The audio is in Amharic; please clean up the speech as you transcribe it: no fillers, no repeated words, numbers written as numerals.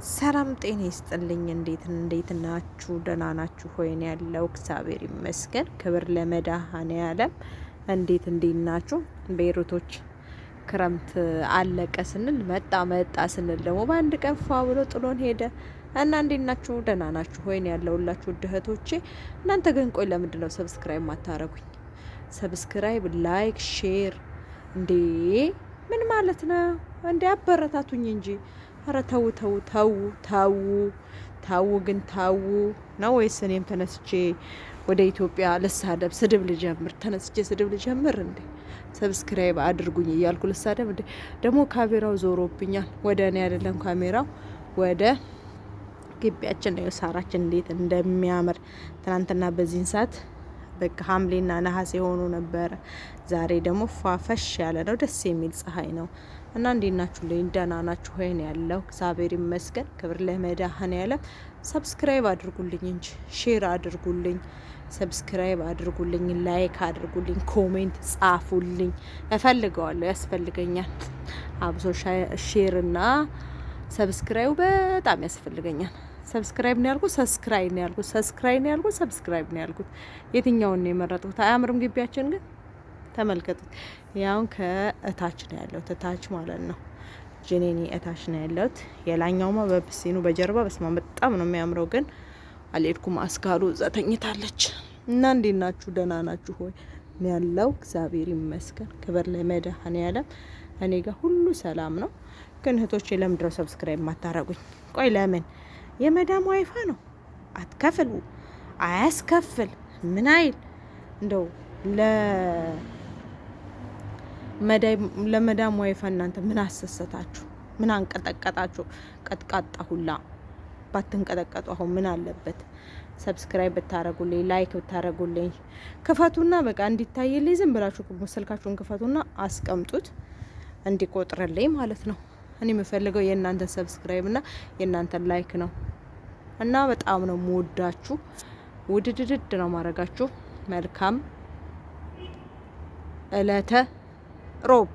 ሰላም ጤና ይስጥልኝ። እንዴት እንዴት ናችሁ? ደህና ናችሁ ሆይን? ያለው እግዚአብሔር ይመስገን። ክብር ለመድኃኔዓለም። እንዴት እንዴት ናችሁ ቤይሩቶች? ክረምት አለቀ ስንል መጣ፣ መጣ ስንል ደግሞ በአንድ ቀን ፏ ብሎ ጥሎን ሄደ እና እንዴት ናችሁ? ደህና ናችሁ ሆይን? ያለውላችሁ ውድ እህቶቼ። እናንተ ግን ቆይ ለምንድን ነው subscribe ማታረጉኝ? Subscribe፣ like፣ share እንዴ ምን ማለት ነው እንዴ? አበረታቱኝ እንጂ። ኧረ ተው ተው ተው ተው ተው ግን ተው ነው ወይስ እኔም ተነስቼ ወደ ኢትዮጵያ ልሳደብ? ስድብ ልጀምር? ተነስቼ ስድብ ልጀምር እንዴ? Subscribe አድርጉኝ እያልኩ ልሳደብ እንዴ? ደግሞ ካሜራው ዞሮብኛል። ወደ እኔ አይደለም ካሜራው፣ ወደ ግቢያችን ነው። ሳራችን እንዴት እንደሚያምር! ትናንትና በዚህን ሰዓት በቃ ሐምሌና ነሐሴ ሆኖ ነበረ። ዛሬ ደግሞ ፏፈሽ ያለ ነው። ደስ የሚል ፀሐይ ነው። እና እንዴት ናችሁ? ልኝ ደህና ናችሁ ወይ? ነው ያለው፣ እግዚአብሔር ይመስገን። ክብር ለመድኃኔዓለም። Subscribe አድርጉልኝ እንጂ፣ share አድርጉልኝ፣ subscribe አድርጉልኝ፣ like አድርጉልኝ፣ comment ጻፉልኝ። እፈልገዋለሁ፣ ያስፈልገኛል። አብሶ share እና subscribe በጣም ያስፈልገኛል። Subscribe ነው ያልኩት፣ subscribe ነው ያልኩት፣ subscribe ነው ያልኩት፣ subscribe ነው ያልኩት። የትኛውን ነው የመረጥኩት? አያምርም ግቢያችን ግን? ተመልከቱት። ያውን ከእታች ነው ያለው፣ እታች ማለት ነው። ጀኔኒ እታች ነው ያለሁት። የላኛውማ በብሲኑ በጀርባ በስማ በጣም ነው የሚያምረው፣ ግን አልሄድኩም። አስካሉ እዛ ተኝታለች። እና እንዴት ናችሁ? ደህና ናችሁ ሆይ? ያለው እግዚአብሔር ይመስገን። ክብር ለመድኃኔዓለም። እኔ ጋር ሁሉ ሰላም ነው። ግን እህቶቼ ለምንድነው subscribe ማታረጉኝ? ቆይ ለምን? የመዳም ዋይፋ ነው፣ አትከፍል፣ አያስከፍል ምን አይል፣ እንደው ለመዳም ዋይፋ እናንተ ምን አሰሰታችሁ? ምን አንቀጠቀጣችሁ? ቀጥቃጣ ሁላ ባትንቀጠቀጡ አሁን ምን አለበት? Subscribe ብታረጉልኝ፣ like ብታረጉልኝ፣ ክፈቱና በቃ እንዲታይልኝ ዝም ብላችሁ ስልካችሁን ክፈቱና አስቀምጡት እንዲቆጥርልኝ ማለት ነው። እኔ የምፈልገው የእናንተን subscribe እና የእናንተን like ነው። እና በጣም ነው የምወዳችሁ። ውድድድድ ነው ማድረጋችሁ። መልካም እለተ ሮብ።